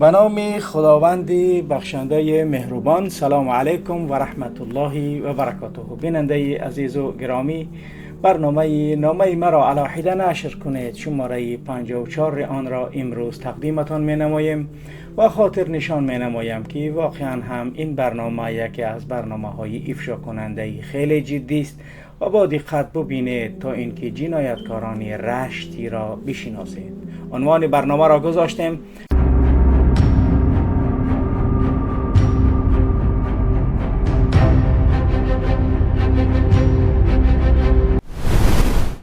به نام خداوند بخشنده مهربان. سلام علیکم و رحمت الله و برکاته. بیننده عزیز و گرامی، برنامه نامه مرا علاحده نشر کنید شماره 54 آن را امروز تقدیمتان می نماییم و خاطر نشان می نمایم که واقعا هم این برنامه یکی از برنامه های افشا کننده خیلی جدی است و با دقت ببینید تا اینکه جنایتکاران رشتی را بشناسید. عنوان برنامه را گذاشتیم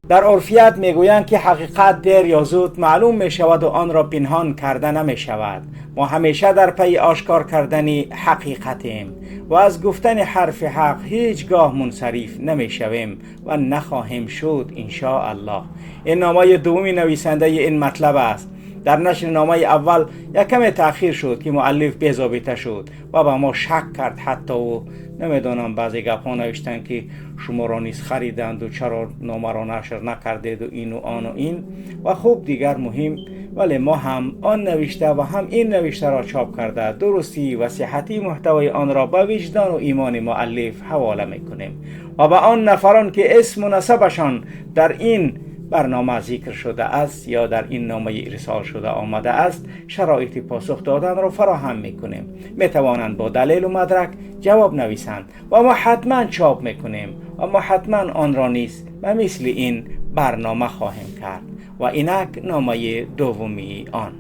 در عرفیت میگویند که حقیقت دیر یا زود معلوم می شود و آن را پنهان کرده نمی شود. ما همیشه در پی آشکار کردن حقیقتیم و از گفتن حرف حق هیچگاه منصرف نمی شویم و نخواهیم شد ان شاء الله. این نامه دومی نویسنده این مطلب است. در نشر نامه اول یکم تأخیر شد که مؤلف بی‌ضابطه شد و به ما شک کرد، حتی و نمیدانم بعضی گپ‌ها نوشتن که شما را نیز خریدند و چرا نامه را نشر نکردید و این و آن و این و خوب دیگر مهم، ولی ما هم آن نوشته و هم این نوشته را چاپ کرده درستی و صحتی محتوای آن را به وجدان و ایمان مؤلف حواله میکنیم و به آن نفران که اسم و نسبشان در این برنامه ذکر شده است یا در این نامه ارسال شده آمده است شرایط پاسخ دادن را فراهم میکنیم. میتوانند با دلیل و مدرک جواب نویسند و ما حتما چاپ میکنیم و ما حتما آن را نیز به مثل این برنامه خواهیم کرد. و اینک نامه دومی آن.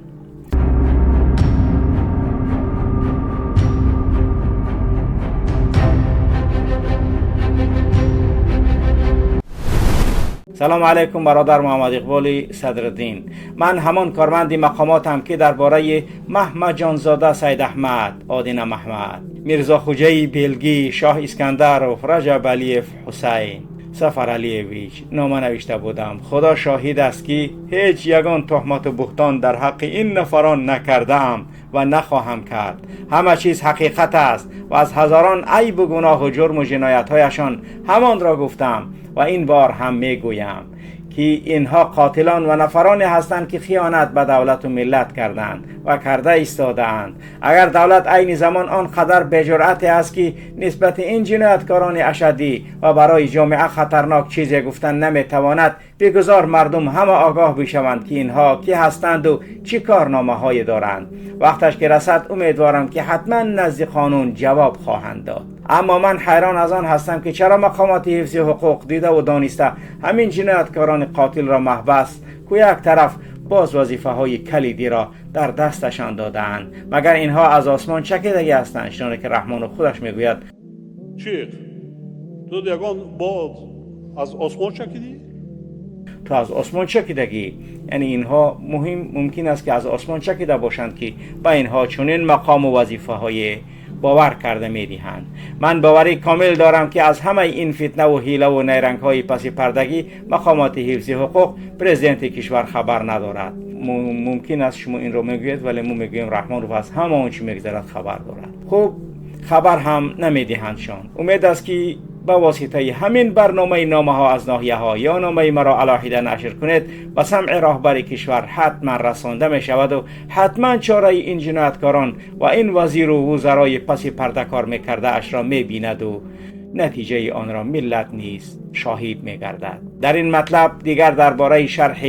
سلام علیکم برادر محمد اقبال صدرالدین. من همان کارمند مقاماتم که درباره محمد جانزاده سید احمد، آدینه محمد، میرزا خوجه بلگی، شاه اسکندر و رجب علیف حسین سفر علیویچ نامه نوشته بودم. خدا شاهد است که هیچ یگان تهمت و بهتان در حق این نفران نکردم و نخواهم کرد. همه چیز حقیقت است و از هزاران عیب و گناه و جرم و جنایت‌هایشان همان را گفتم و این بار هم میگویم که اینها قاتلان و نفرانی هستند که خیانت به دولت و ملت کردند و کرده ایستاده‌اند. اگر دولت عین زمان آنقدر به جرأت است که نسبت این جنایتکاران اشدی و برای جامعه خطرناک چیزی گفتن نمیتواند، بگذار مردم همه آگاه بشوند که اینها کی هستند و چی کارنامه‌هایی دارند. وقتش که رسد امیدوارم که حتما نزد قانون جواب خواهند داد. اما من حیران از آن هستم که چرا مقامات حفظ حقوق دیده و دانسته همین جنایتکاران قاتل را محبس که یک طرف باز وظیفه های کلیدی را در دستشان دادند. مگر اینها از آسمان چکیدگی هستند؟ چنانکه که رحمان خودش میگوید چیخ تو یگان باد از آسمان چکیدی؟ تو از آسمان چکیدگی؟ یعنی اینها مهم ممکن است که از آسمان چکیده باشند که با اینها چنین مقام و وظیفه های باور کرده میدهند. من باوری کامل دارم که از همه این فتنه و حیله و نیرنگ های پس پردگی مقامات حفظ حقوق پرزیدنت کشور خبر ندارد. ممکن است شما این رو میگویید، ولی ما میگوییم رحمان رو از همه آنچه میگذرد خبر دارد. خب خبر هم نمیدهندشان. امید است که با واسطه همین برنامه نامه ها از ناحیه ها یا نامه مرا علاحده نشر کنید و سمع راهبر کشور حتما رسانده می شود و حتما چاره این جنایتکاران و این وزیر و وزرای پس پرده کار می کرده اش را می بیند و نتیجه آن را ملت نیز شاهد می گردد. در این مطلب دیگر درباره شرح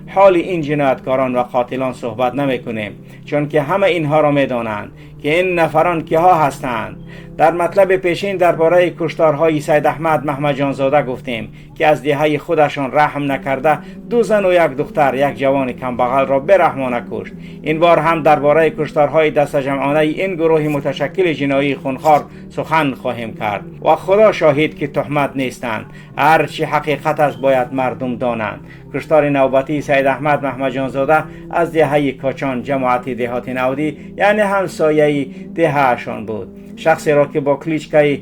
حال این جنایتکاران و قاتلان صحبت نمی کنیم، چون که همه اینها را می دانند که این نفران کیها هستند. در مطلب پیشین درباره کشتارهای سید احمد محمد جانزاده گفتیم که از دهه خودشان رحم نکرده 2 زن و 1 دختر یک جوان کمبغل را برحمانه کشت. این بار هم درباره کشتارهای دست جمعانه این گروه متشکل جنایی خونخوار سخن خواهیم کرد و خدا شاهد که تهمت نیستند، هر چی حقیقت است باید مردم دانند. کشتار نوبتی سید احمد محمد جانزاده از دهه کاچان جماعت دهات نودی، یعنی همسایه دههشان بود. شخصی را که با کلیچکای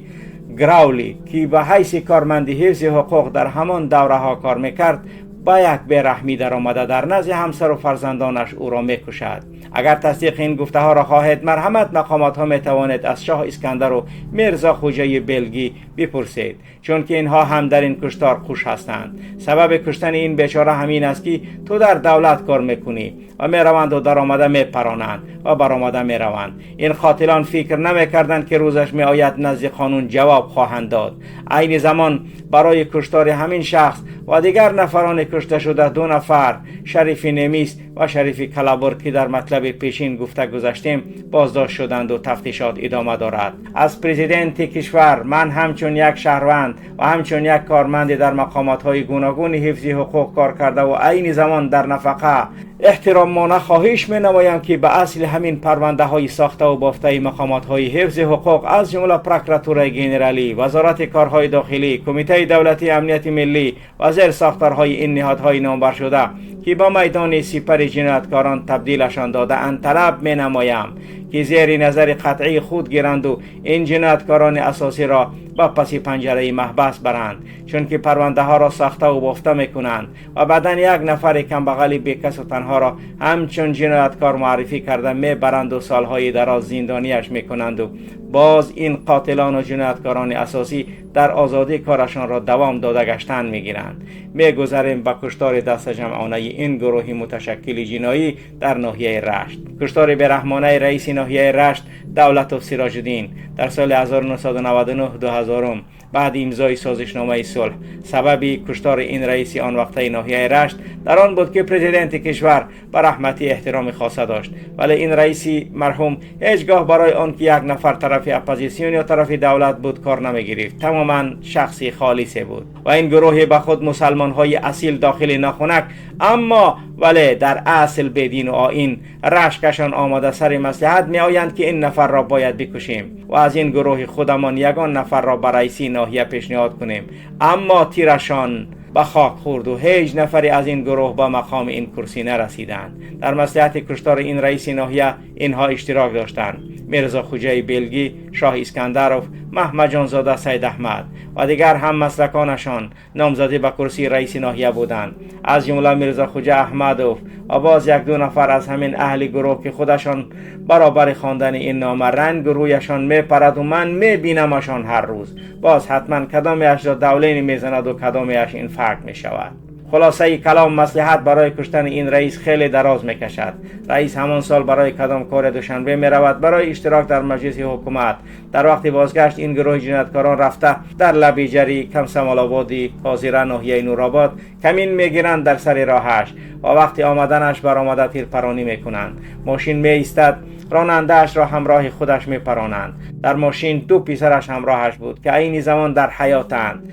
گراولی که به حیث کارمند حفظ حقوق در همان دوره ها کار میکرد با یک بی‌رحمی در آمده در نزد همسر و فرزندانش او را میکشد. اگر تصدیق این گفته ها را خواهید، مرحمت مقامات ها می توانید از شاه اسکندر و میرزا خوجه بلگی بپرسید، چون که اینها هم در این کشتار خوش هستند. سبب کشتن این بیچاره همین است که تو در دولت کار میکنی و میروند و در آمده میپرانند و برآمده میروند. این قاتلان فکر نمیکردند که روزش میآید نزد قانون جواب خواهند داد. عین زمان برای کشتار همین شخص و دیگر نفران کشته شده 2 نفر، شریف نمیس و شریف کلابر که در مطلب پیشین گفته گذشتیم، بازداشت شدند و تفتیشات ادامه دارد. از پرزیدنت کشور من همچون یک شهروند و همچون یک کارمند در مقامات های گوناگون حفظ حقوق کار کرده و عین زمان در نفقه احترامانه خواهش می نمایم که به اصل همین پرونده های ساخته و بافته مقامات های حفظ حقوق از جمله پرکراتورای گنرالی، وزارت کارهای داخلی، کمیته دولتی امنیت ملی و زیر ساختارهای این نهادهای نامبر شده که با میدان سپر جنایتکاران تبدیلشان داده اند طلب می نمایم که زیر نظر قطعی خود گیرند و این جنایتکاران اساسی را با پس پنجره محبس برند، چون که پرونده ها را ساخته و بافته میکنند و بعدا یک نفر کم بغل بیکس و تنها را همچون جنایتکار معرفی کرده میبرند و سالهای دراز زندانیش میکنند و باز این قاتلان و جنایتکاران اساسی در آزادی کارشان را دوام داده گشتن میگیرند. میگذریم به کشتار دست جمعانه این گروه متشکل جنایی در ناحیه رشت. کشتار بی‌رحمانه رئیس ناحیه رشت دولتوف سراج الدین در سال 1999-2000 بعد امضای سازشنامه صلح. سبب کشتار این رئیس آن وقت ناحیه رشت در آن بود که پرزیدنت کشور به رحمتی احترام خاصه داشت، ولی این رئیس مرحوم هیچگاه برای آن که یک نفر طرف اپوزیسیون یا طرف دولت بود کار نمیگرفت. تماما شخصی خالص بود و این گروه به خود مسلمان های اصیل داخل ناخنک اما ولی در اصل بدین و آیین رشکشان آماده سر مصلحت می آیند که این نفر را باید بکشیم و از این گروه خودمان یگان نفر را به رئیسی ناحیه پیشنهاد کنیم، اما تیرشان به خاک خورد و هیچ نفری از این گروه با مقام این کرسی نرسیدند. در مصلحت کشتار این رئیس ناحیه اینها اشتراک داشتند: میرزا خوجه بلگی، شاه اسکندروف، محمد جانزاده سید احمد و دیگر هم مسلکانشان نامزدی به کرسی رئیس ناحیه بودند، از جمله میرزا خوجه احمدوف و باز 1-2 نفر از همین اهل گروه که خودشان برابر خواندن این نامه رنگ رویشان میپرد و من میبینمشان هر روز. باز حتما کدامیش را دولین میزند و کدامیش این فرق میشود. خلاصه کلام مصلحت برای کشتن این رئیس خیلی دراز میکشد. رئیس همان سال برای کدام کار دوشنبه میرود برای اشتراک در مجلس حکومت. در وقت بازگشت این گروه جنایتکاران رفته در لبی جری کمسمال آبادی حاضره ناحیه نورآباد کمین میگیرند در سر راهش و وقتی آمدنش برآمده تیرپرانی میکنند. ماشین می ایستد، راننده‌اش را همراه خودش میپرانند. در ماشین 2 پسرش همراهش بود که عین زمان در حیاتند.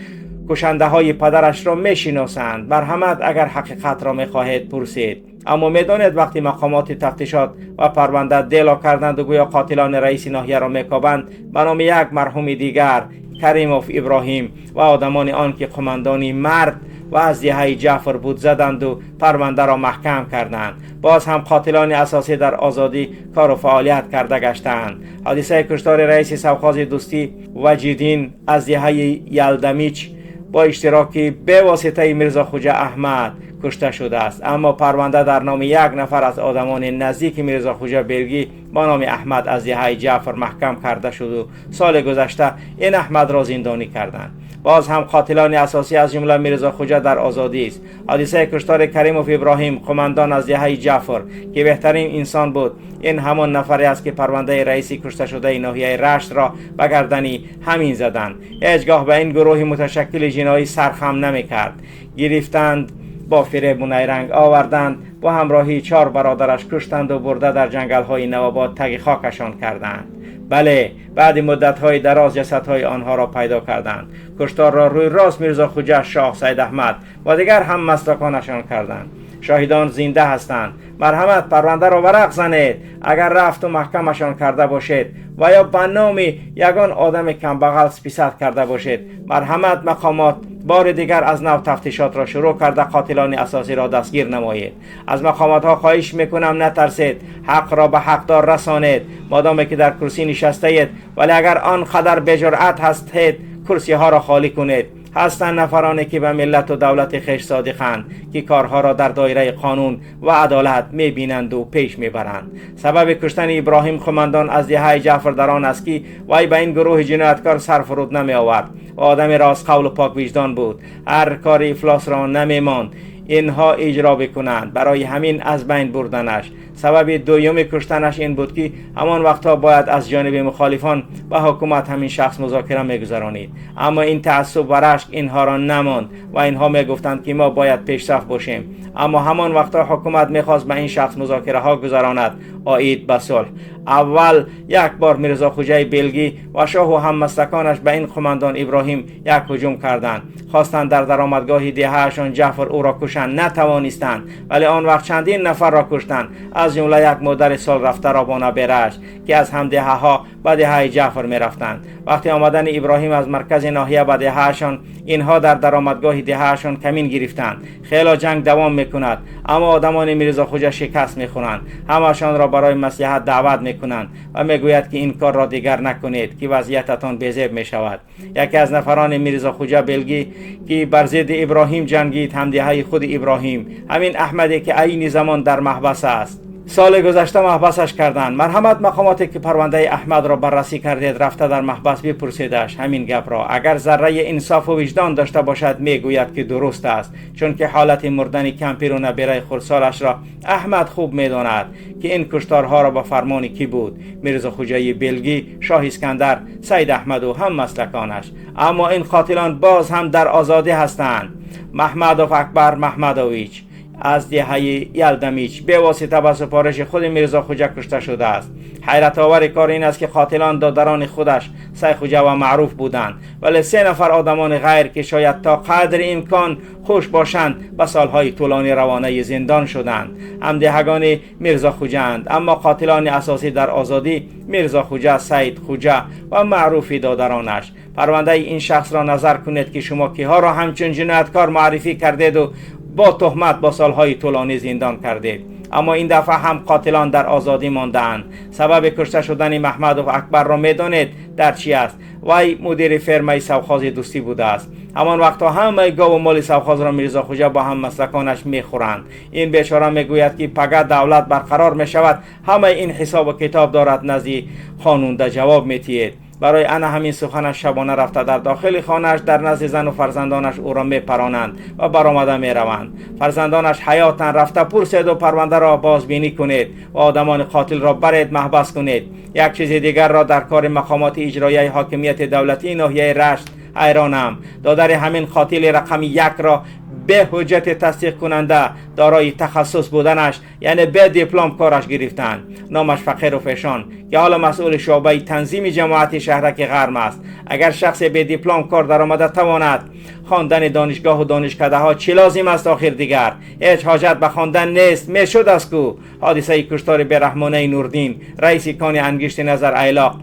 کشنده های پدرش را میشناسند. مرحمت اگر حقیقت را میخواهید پرسید. اما میدانید وقتی مقامات تفتیشات و پرونده دلا کردند و گویا قاتلان رئیس ناحیه را میکابند به نام یک مرحوم دیگر کریموف ابراهیم و آدمان آن که قماندانی مرد و از دهه جعفر بود زدند و پرونده را محکم کردند. باز هم قاتلان اساسی در آزادی کار و فعالیت کرده گشتند. حادثه کشتار رئیس سوخاز دوستی وجیدین از دهه یلدمیچ با اشتراک به واسطه میرزا خوجه احمد کشته شده است، اما پرونده در نام یک نفر از آدمان نزدیک میرزا خوجه بلگی با نام احمد از دهه جعفر محکم کرده شد و سال گذشته این احمد را زندانی کردند. باز هم قاتلان اساسی از جمله میرزا خوجه در آزادی است. حادثه کشتار کریموف ابراهیم قماندان از دهه جعفر که بهترین انسان بود، این همان نفری است که پرونده رئیس کشته شده ناحیه رشت را به گردنی همین زدند. هیچگاه به این گروه متشکل جنایی سرخم نمیکرد. گرفتند، با فریب و نیرنگ آوردند، با همراهی 4 برادرش کشتند و برده در جنگل های نواباد تگ خاکشان کردند. بله، بعد مدت‌های دراز جسدهای آنها را پیدا کردند. کشتار را روی راست میرزا خوجه، شاه سید احمد و دیگر هم مسلکانشان کردند. شاهدان زنده هستند. مرحمت پرونده را ورق زنید. اگر رفت و محکمشان کرده باشید و یا به نام یگان آدم کمبغل سپیسد کرده باشید، مرحمت مقامات بار دیگر از نو تفتیشات را شروع کرده قاتلان اساسی را دستگیر نمایید. از مقامات ها خواهش میکنم نترسید، حق را به حقدار رسانید مادامی که در کرسی نشسته اید، ولی اگر آنقدر به جرأت هستید کرسی ها را خالی کنید. هستند نفرانی که به ملت و دولت خویش صادقند که کارها را در دایره قانون و عدالت میبینند و پیش میبرند. سبب کشتن ابراهیم قماندان از دهه جعفر در آن است که وی به این گروه جنایتکار سر فرود نمی آورد و آدم راست قول و پاک وجدان بود. هر کار افلاس را نمی ماند اینها اجرا بکنند، برای همین از بین بردنش. سبب دوم کشتنش این بود که همان وقتها باید از جانب مخالفان و حکومت همین شخص مذاکره میگذرانید، اما این تعصب و رشک اینها را نماند و اینها میگفتند که ما باید پیشرفت باشیم. اما همان وقتها حکومت میخواست به این شخص مذاکره ها گذراند آید به صلح. اول یک بار میرزا خوجه بلگی و شاه و هم مسلکانش به این قماندان ابراهیم یک هجوم کردند. خواستند در درآمدگاه دههشان جعفر او را کشند، نتوانستند، ولی آن وقت چندین نفر را کشتند، از جمله یک مادر سال رفته را با نبرش که از هم دهه ها به دهه جعفر می رفتند. وقتی آمدن ابراهیم از مرکز ناحیه به دههشان، اینها در درآمدگاه دههشان کمین گرفتند. خیلی جنگ دوام میکند، اما آدمان میرزا خوجه شکست میخورند. همشان را برای مصلحت دعوت میکنند و میگوید که این کار را دیگر نکنید که وضعیتتان بیزیب میشود. یکی از نفران میرزا خوجه بلگی که بر ضد ابراهیم جنگید، هم دهه خود ابراهیم، همین احمدی که عین زمان در محبس است، سال گذشته محبسش کردند. مرحمت مقاماتی که پرونده احمد را بررسی کردید، رفته در محبس بپرسیدش همین گپ را. اگر ذره انصاف و وجدان داشته باشد میگوید که درست است، چون که حالت مردن کمپیر و نبیره خردسالش را احمد خوب میداند که این کشتارها را با فرمان کی بود: میرزا خوجه بلگی، شاه اسکندر، سید احمد و هم مسلکانش. اما این قاتلان باز هم در آزادی هستند. محمدوف اکبر محمدویچ از دهه یلدمیچ به واسطه به سفارش خود میرزا خوجه کشته شده است. حیرت آور کار این است که قاتلان دادران خودش سید خوجه و معروف بودند، ولی 3 نفر آدمان غیر که شاید تا قدر امکان خوش باشند به سالهای طولانی روانه زندان شدند. هم دهگان میرزا خوجه اند، اما قاتلان اساسی در آزادی میرزا خوجه، سید خوجه و معروف دادرانش. پرونده این شخص را نظر کنید که شما کیها را همچون جنایتکار معرفی کردید و با تهمت با سالهای طولانی زندان کردید. اما این دفعه هم قاتلان در آزادی ماندند. سبب کشته شدن محمدوف اکبر را میدانید در چی است؟ وی مدیر فرمای سوخاز دوستی بوده است. همان وقتا همه گاو و مال سوخاز را میرزا خوجه با هم مسلکانش میخورند. این بیچاره میگوید که پگه دولت برقرار میشود، همه این حساب و کتاب دارد، نزدی خانونده جواب میتید. برای انا همین سخنش شبانه رفته در داخل خانه‌اش در نزد زن و فرزندانش او را میپرانند و برآمده میروند. فرزندانش حیاتن رفته پرسید و پرونده را بازبینی کنید و آدمان قاتل را برید محبس کنید. یک چیز دیگر را در کار مقامات اجرایی حاکمیت دولتی ناحیه رشت حیرانم. دادر همین قاتل رقم 1 را به حجت تصدیق کننده دارای تخصص بودنش، یعنی به دیپلم کارش گرفتند. نامش فقیر و فشان که حالا مسئول شعبه تنظیم جماعت شهرک غرم است. اگر شخص به دیپلم کار درآمده تواند خواندن دانشگاه و دانشکده ها چی لازم است؟ آخر دیگر هیچ حاجت به خواندن نیست. میشد از کو حادثه کشتار بیرحمانه نوردین رئیس کان انگشت نظر ایلاق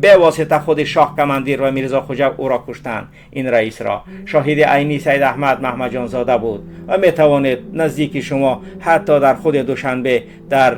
به واسطه خود شاه کماندیر و میرزا خوجه او را کشتند. این رئیس را شاهد عینی سید احمد محمد جان زاده بود و می توانید نزدیک شما حتی در خود دوشنبه در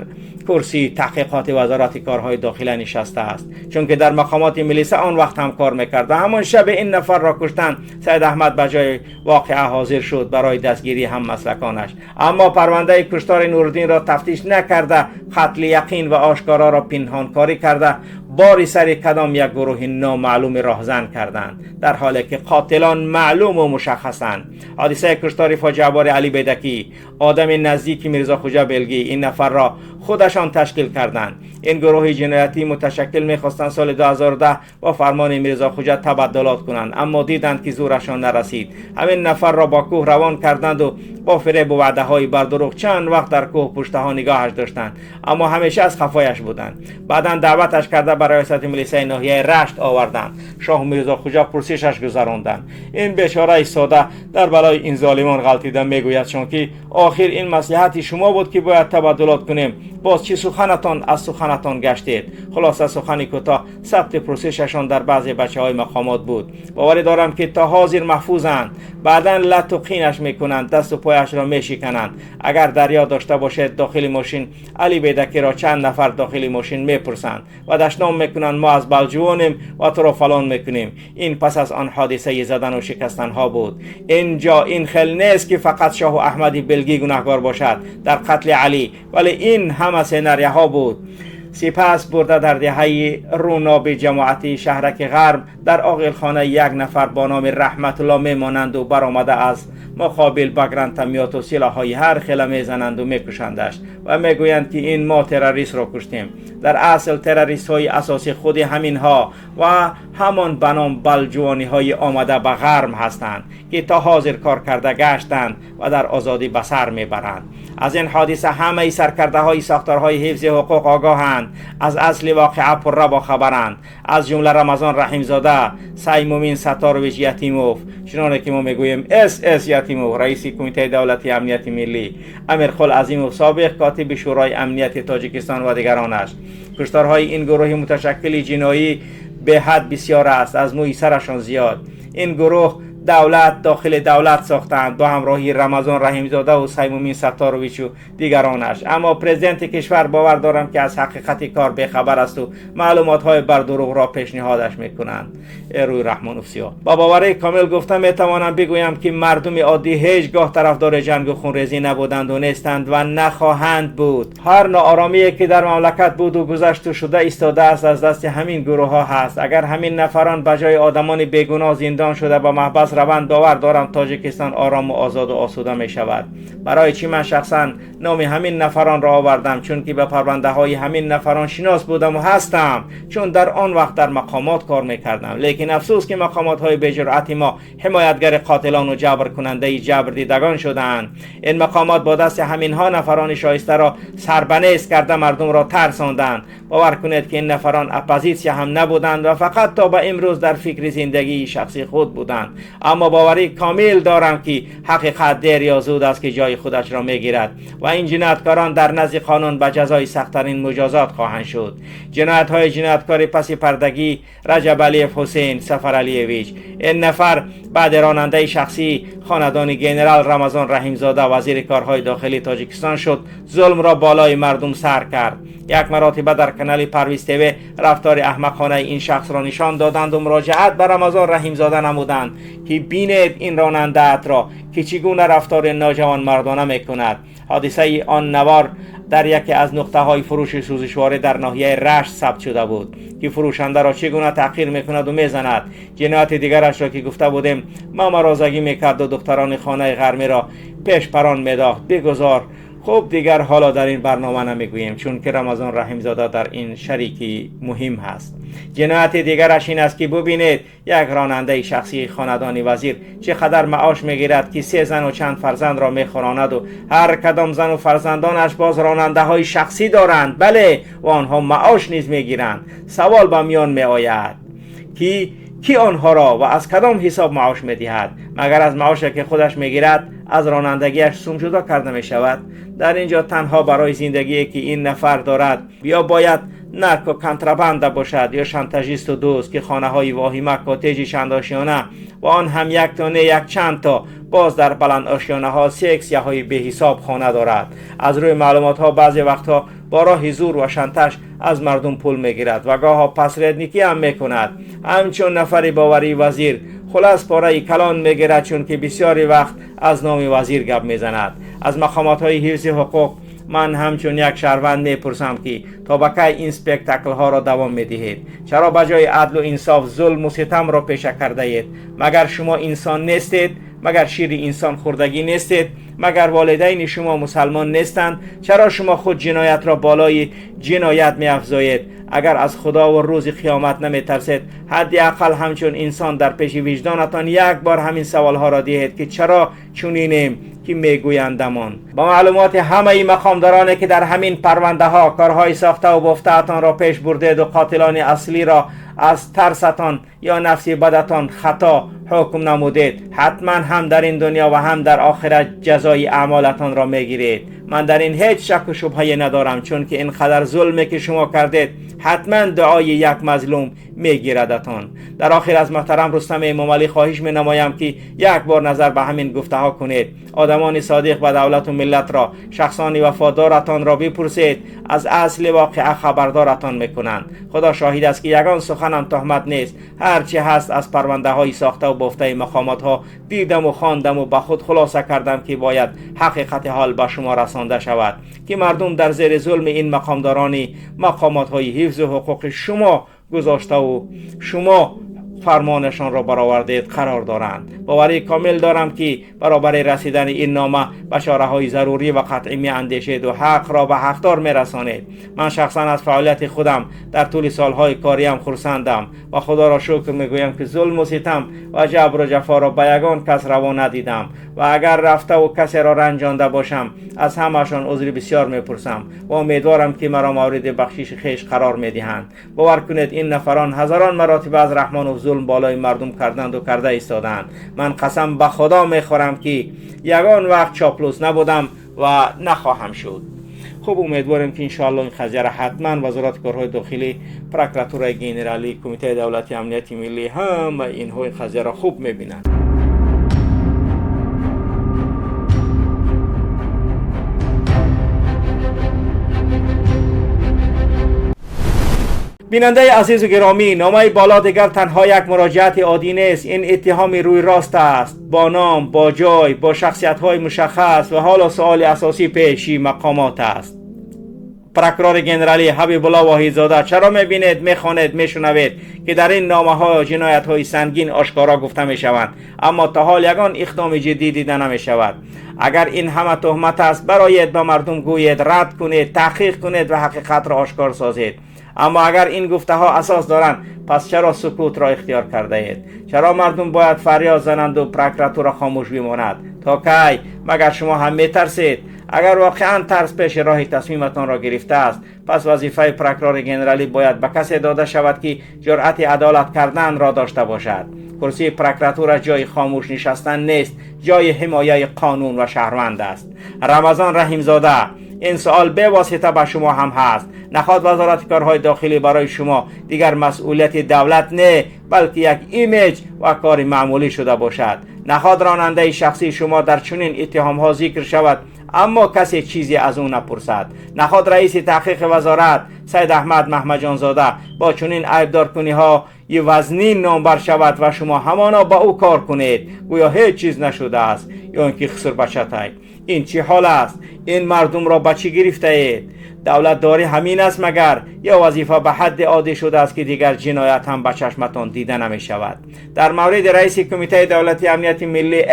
کرسی تحقیقات وزارت کارهای داخلی نشسته است، چون که در مقامات ملیسه آن وقت هم کار میکرد. همان شب این نفر را کشتند. سید احمد به جای واقعه حاضر شد برای دستگیری هم مسلکانش، اما پرونده کشتار نوردین را تفتیش نکرده، قتل یقین و آشکارا را پنهانکاری کرده، باری سر کدام یک گروه نامعلوم راهزن کردند، در حالی که قاتلان معلوم و مشخصند. حادثه کشتار فاجعه بار علی بیدکی، آدم نزدیک میرزا خوجه بلگی، این نفر را خودشان تشکیل کردند. این گروه جنایتی متشکل میخواستند سال 2010 با فرمان میرزا خوجه تبدلات کنند، اما دیدند که زورشان نرسید. همین نفر را با کوه روان کردند و با فریب و وعده های بردروغ چند وقت در کوه پشته ها نگاهش داشتند، اما همیشه از خفایش بودند. بعدا دعوتش کرده برای ریاست ملیسه ناحیه رشت آوردند. شاه میرزا خوجه پرسشش گذراندند. این بیچاره ساده در بلای این ظالمان غلطیده میگوید چون که آخر این مصلحت شما بود که باید تبدلات کنیم، باز Боз чӣ суханатон аз суханатон гаштед. Хулоса сухани кӯтоҳ, сабти пурсишашон дар баъзе бачаҳои мақомот буд. Боварӣ дорам, ки то ҳозир маҳфузанд. Баъдан лату қинаш мекунанд, дасту пояшро мешикананд. Агар дар ёд дошта бошед, дохили мошин Али Бедакиро чанд нафар дохили мошин мепурсанд ва дашном мекунанд: мо аз Балҷувонем ва туро фалон мекунем. Ин пас аз он ҳодисаи задану шикастанҳо буд. Инҷо ин хел нест, ки фақат шоҳу Аҳмади Белгӣ гунаҳгор бошад дар қатли Алӣ, вале ин ҳама сенарияҳо буд. Сипас бурда дар деҳаи Руноби ҷамоати шаҳраки Ғарб дар оғилхона як нафар бо номи Раҳматулло мемонанду баромада аз муқобил ба гранатомёту силоҳҳои ҳар хела мезананду мекушандаш ва мегӯянд, ки ин мо террористро куштем. Дар асл террористҳои асосӣ худи ҳаминҳо ва ҳамон ба ном балҷувониҳои омада ба ғарб ҳастанд, ки то ҳозир кор карда гаштанд ва дар озодӣ ба сар мебаранд. Аз ин ҳодиса ҳамаи саркардаҳои сохторҳои ҳифзи ҳуқуқ огоҳанд, аз асли воқеа пурра бохабаранд, аз ҷумла Рамазон Раҳимзода, Саймумин Сатторович Ятимов, чуноне ки мо мегӯем СС Ятимов, раиси Кумитаи давлатии амнияти миллӣ, Амирқул Азимов, собиқ котиби Шӯрои амнияти Тоҷикистон ва дигаронаш. Кушторҳои ин гурӯҳи муташаккили ҷиноӣ беҳад бисёр аст, аз мӯи сарашон зиёд. Ин гурӯҳ давлат дохили давлат сохтанд бо ҳамроҳии Рамазон Раҳимзода ва Саймумин Сатторовичу дигаронаш. Аммо президенти кишвар, бовар дорам, ки аз ҳақиқати кор бехабар асту маълумотҳои бардурӯғро пешниҳодаш мекунанд. Рӯи Раҳмонов сиёҳ. Ба боварии комил гуфта метавонам бигӯям, ки мардуми оддӣ ҳеҷ гоҳ тарафдори ҷангу хунрезӣ набуданду нестанд ва нахоҳанд буд. Ҳар нооромие, ки дар мамлакат буду гузашту шуда истодааст, аз дасти ҳамин гурӯҳҳо ҳаст. Агар ҳамин нафарон ба ҷои одамони бегуноҳ зиндон шуда ба маҳбас раванд, бовар дорам, Тоҷикистон орому озоду осуда мешавад. Барои чӣ ман шахсан номи ҳамин нафаронро овардам? Чунки ба парвандаҳои ҳамин нафарон шинос будаму ҳастам, чун дар он вақт дар мақомот кор мекардам. Лекин афсӯс, ки мақомотҳои беҷуръати мо ҳимоятгари қотилону ҷабркунандаи ҷабрдидагон шудаанд. Ин мақомот бо дасти ҳаминҳо нафарони шоистаро сарбанез карда мардумро тарсонданд. Бовар кунед, ки ин нафарон оппозитсия ҳам набуданд ва фақат то ба имрӯз дар фикри зиндагии шахсии худ буданд. Аммо боварӣ комил дорам, ки ҳақиқат дер ё зуд аст, ки ҷои худашро мегирад ва ин ҷинояткорон дар назди қонун ба ҷазои сахттарин муҷозот хоҳанд шуд. Ҷиноятҳои ҷинояткори паси пардагӣ Раҷабалиев Ҳусейн Сафаралиевич. Ин нафар баъди ронандаи шахсӣ хонадони генерал Рамазон Раҳимзода, вазири корҳои дохилии Тоҷикистон шуд, зулмро болои мардум сар кард. Як маротиба дар канали Парвиз ТВ рафтори аҳмақонаи ин шахсро нишон доданду муроҷиат ба Рамазон Раҳимзода намуданд, ки бинед ин ронандаатро, ки чӣ гуна рафтори ноҷавонмардона мекунад. Ҳодисаи он навор дар яке аз нуқтаҳои фурӯши сӯзишворӣ дар ноҳияи Рашт сабт шуда буд, ки фурӯшандаро чӣ гуна таҳқир мекунаду мезанад. Ҷинояти дигарашро, ки гуфта будем, мамарозагӣ мекарду духтарони хонаи ғармиро пешпарон медохт. Бигузор, хуб, дигар ҳоло дар ин барнома намегӯем, чунки Рамазон Раҳимзода дар ин шарики муҳим ҳаст. Ҷинояти дигараш ин аст, ки бубинед, як ронандаи шахсии хонадони вазир чӣ қадар маош мегирад, ки се зану чанд фарзандро мехӯронаду ҳар кадом зану фарзандонаш боз ронандаҳои шахсӣ доранд. Бале, ва онҳо маош низ мегиранд. Савол ба миён меояд, ки кӣ онҳоро ва аз кадом ҳисоб маош медиҳад? Магар аз маоше, ки худаш мегирад, аз ронандагиаш сум ҷудо карда мешавад? Дар ин ҷо танҳо барои зиндагие, ки ин нафар дорад, ё бояд наркоконтрабанда бошад, ё шантажисту дӯст, ки хонаҳои воҳима, коттеҷи чандошёна ва он ҳам як то не, як чанд то, боз дар баландошёнаҳо сексияҳои беҳисоб хона дорад. Аз рӯи маълумотҳо, баъзе вақтҳо бо роҳи зур ва шантаж аз мардум пул мегирад ва гоҳо посредникӣ ҳам мекунад, ҳамчун нафари боварии вазир. Хулас, пораи калон мегирад, чунки бисёри вақт аз номи вазир гап мезанад. Аз мақомотҳои ҳифзи ҳуқуқ ман ҳамчун як шаҳрванд мепурсам, ки то ба кай ин спектаклҳоро давом медиҳед? Чаро ба ҷои адлу инсоф зулму ситамро пеша кардаед? Магар шумо инсон нестед? Магар шири инсон хӯрдагӣ нестед? Магар волидайни шумо мусалмон нестанд? Чаро шумо худ ҷиноятро болои ҷиноят меафзоед? Агар аз Худову рӯзи қиёмат наметарсед, ҳадди ақал ҳамчун инсон дар пеши виҷдонатон як бор ҳамин саволҳоро диҳед, ки чаро чунинем, ки мегӯяндамон. Ба маълумоти ҳамаи мақомдороне, ки дар ҳамин парвандаҳо корҳои сохтаву бофтаатонро пеш бурдеду қотилони аслиро از ترستان یا نفس بدتان خطا حکم نمودید، حتما هم در این دنیا و هم در آخرت جزای اعمالتان را میگیرید. من در این هیچ شک و شبهه ندارم، چون که اینقدر ظلمی که شما کردید حتما دعای یک مظلوم میگیردتان. در آخر از محترم رستم امامعلی خواهش می نمایم که یک بار نظر به همین گفته ها کنید. آدمان صادق به دولت و ملت را، شخصان وفادارتان را بپرسید، از اصل واقعه خبردارتان میکنند. خدا شاهد است که یگان سخنم تهمت نیست. هرچی هست از پرونده های ساخته و بافته مقامات ها دیدم و خواندم و به خود خلاصه کردم که باید حقیقت حال به شما رسانده شود که مردم در زیر ظلم این مقامدارانی مقامات های حفظ و حقوق شما گذاشته و شما فرمانشان را برآوردید قرار دارند. باوری کامل دارم که برابر رسیدن این نامه به چاره‌های ضروری و قطعی می اندیشید و حق را به حقدار می رسانید. من شخصا از فعالیت خودم در طول سالهای کاریم خرسندم و خدا را شکر می گویم که ظلم و ستم و جبر و جفا را به یگان کس روا ندیدم و اگر رفته و کسی را رنجانده باشم از همشان عذر بسیار می پرسم و امیدوارم که مرا مورد بخشش خویش قرار می دهند. باور کنید این نفران هزاران مراتب از رحمان و ظلم بالای مردم کردند و کرده ایستادند. من قسم به خدا میخورم که یگان وقت چاپلوس نبودم و نخواهم شد. خب امیدواریم که انشاءالله این قضیه را حتما وزارت کارهای داخلی، پرکراتورای گنرالی، کمیته دولتی امنیت ملی هم اینها این قضیه را خوب میبینند. بیننده عزیز و گرامی، نامه بالا دیگر تنها یک مراجعت عادی نیست. این اتهام روی راست است، با نام، با جای، با شخصیت های مشخص و حالا سوال اساسی پیشی مقامات است. پرکرار گنرالی حبیب الله واحدزاده، چرا میبینید، میخوانید، میشنوید که در این نامه ها جنایت های سنگین آشکارا گفته میشوند، اما تا حال یگان اقدام جدی دیده نمیشود؟ اگر این همه تهمت است، برایت به مردم گویید، رد کنید، تحقیق کنید و حقیقت را آشکار سازید. اما اگر این گفته ها اساس دارند، پس چرا سکوت را اختیار کرده اید؟ چرا مردم باید فریاد زنند و پرکراتور خاموش بماند؟ تا کی؟ مگر شما هم میترسید؟ اگر واقعا ترس پیش راه تصمیمتان را گرفته است، پس وظیفه پرکرار گنرالی باید به کسی داده شود که جرأت عدالت کردن را داشته باشد. کرسی پرکراتور جای خاموش نشستن نیست، جای حمایه قانون و شهروند است. رمضان رحیمزاده، این سوال به واسطه به شما هم هست. نخواد وزارت کارهای داخلی برای شما دیگر مسئولیت دولت نه، بلکه یک image و کار معمولی شده باشد. نخواد راننده شخصی شما در چنین اتهام ها ذکر شود، اما کسی چیزی از او نپرسد. نخواد رئیس تحقیق وزارت سید احمد محمدجان زاده با چنین عیبدارکنی ها یه وزنین نامبر شود و شما همانا با او کار کنید، گویا هیچ چیز نشده است، یا اینکه خسر بچه. این چه حال است؟ این مردم را به چی گرفته اید؟ دولت داری همین است مگر؟ یا وظیفه به حد عادی شده است که دیگر جنایت هم به چشمتان دیده نمی شود؟ در مورد رئیس کمیته دولتی امنیت ملی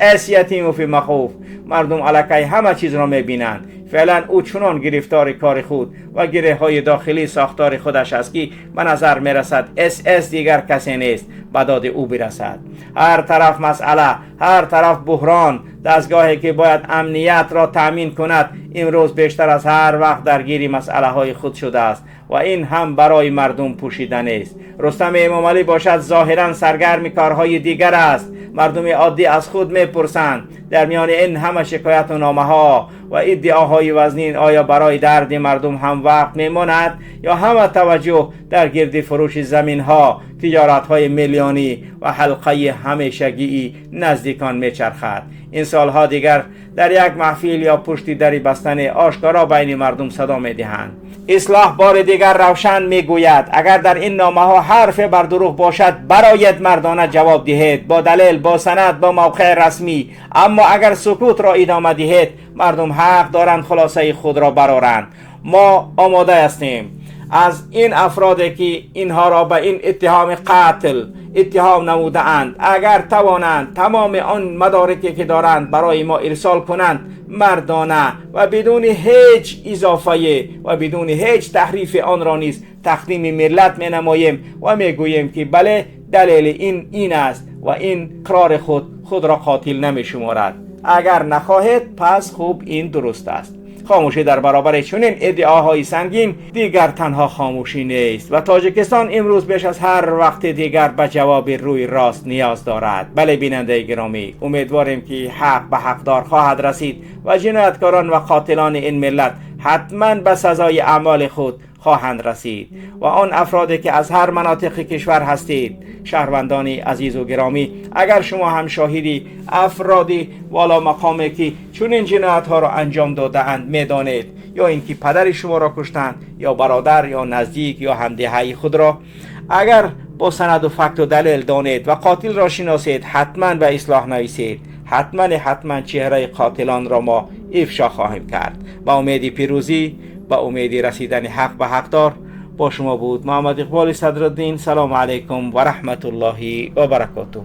اس یتیموف مخوف، مردم الکی همه چیز را می بینند. فعلا او چنان گرفتار کار خود و گره های داخلی ساختار خودش است که به نظر می رسد اس دیگر کسی نیست به داد او برسد. هر طرف مسئله، هر طرف بحران. دستگاهی که باید امنیت را تأمین کند امروز بیشتر از هر وقت درگیر مسئله های خود شده است و این هم برای مردم پوشیده نیست. رستم امامعلی باشد ظاهرا سرگرم کارهای دیگر است. مردم عادی از خود میپرسند در میان این همه شکایت و نامه ها و ادعاهای وزنین آیا برای درد مردم هم وقت میماند یا همه توجه در گرد فروش زمین ها، تجارت های میلیونی و حلقه همیشگی نزدیکان میچرخد؟ این سالها دیگر در یک محفل یا پشت دری بستن آشکارا بین مردم صدا میدهند. اصلاح بار دیگر روشن میگوید اگر در این نامه ها حرف بر دروغ باشد برایت مردانه جواب دهید، با دلیل، با سند، با موقع رسمی. اما اگر سکوت را ادامه دهید مردم حق دارند خلاصه خود را برآرند. ما آماده هستیم از این افرادی که اینها را به این اتهام قتل اتهام نموده اند، اگر توانند تمام آن مدارکی که دارند برای ما ارسال کنند، مردانه و بدون هیچ اضافه و بدون هیچ تحریف آن را نیز تقدیم ملت می نماییم و می گوییم که بله دلیل این است و این قرار خود را قاتل نمی شمارد. اگر نخواهید پس خوب این درست است. Хомӯшӣ дар баробари чунин иддаоҳои сангин дигар танҳо хомӯшӣ нест ва Тоҷикистон имрӯз беш аз ҳар вақти дигар ба ҷавоби рӯи рост ниёз дорад. Бале, бинандаи гиромӣ, умедворем ки ҳақ ба ҳақдор хоҳад расид ва ҷинояткорон ва қотилони ин миллат ҳатман ба сазои аъмоли худ хоҳанд расид ва он афроде ки аз ҳар манотиқи кишвар ҳастед, шаҳрвандони азизу гиромӣ, агар шумо ҳам шоҳиди афроди воломақоме ки чунин ҷиноятҳоро анҷом додаанд медонед, ё ин ки падари шуморо куштанд, ё бародар, ё наздик, ё ҳамдеҳаи худро, агар бо санаду факту далел донед ва қотилро шиносед, ҳатман ба ислоҳ нависед. Ҳатман ҳатман чеҳраи қотилонро мо ифшо хоҳем кард. Ба умеди пирӯзӣ, ба умеди расидани ҳақ ба ҳақдор, бо шумо буд Муҳаммад Иқболи Садриддин. Салому алайкум ва раҳматуллоҳи ва баракотуҳ.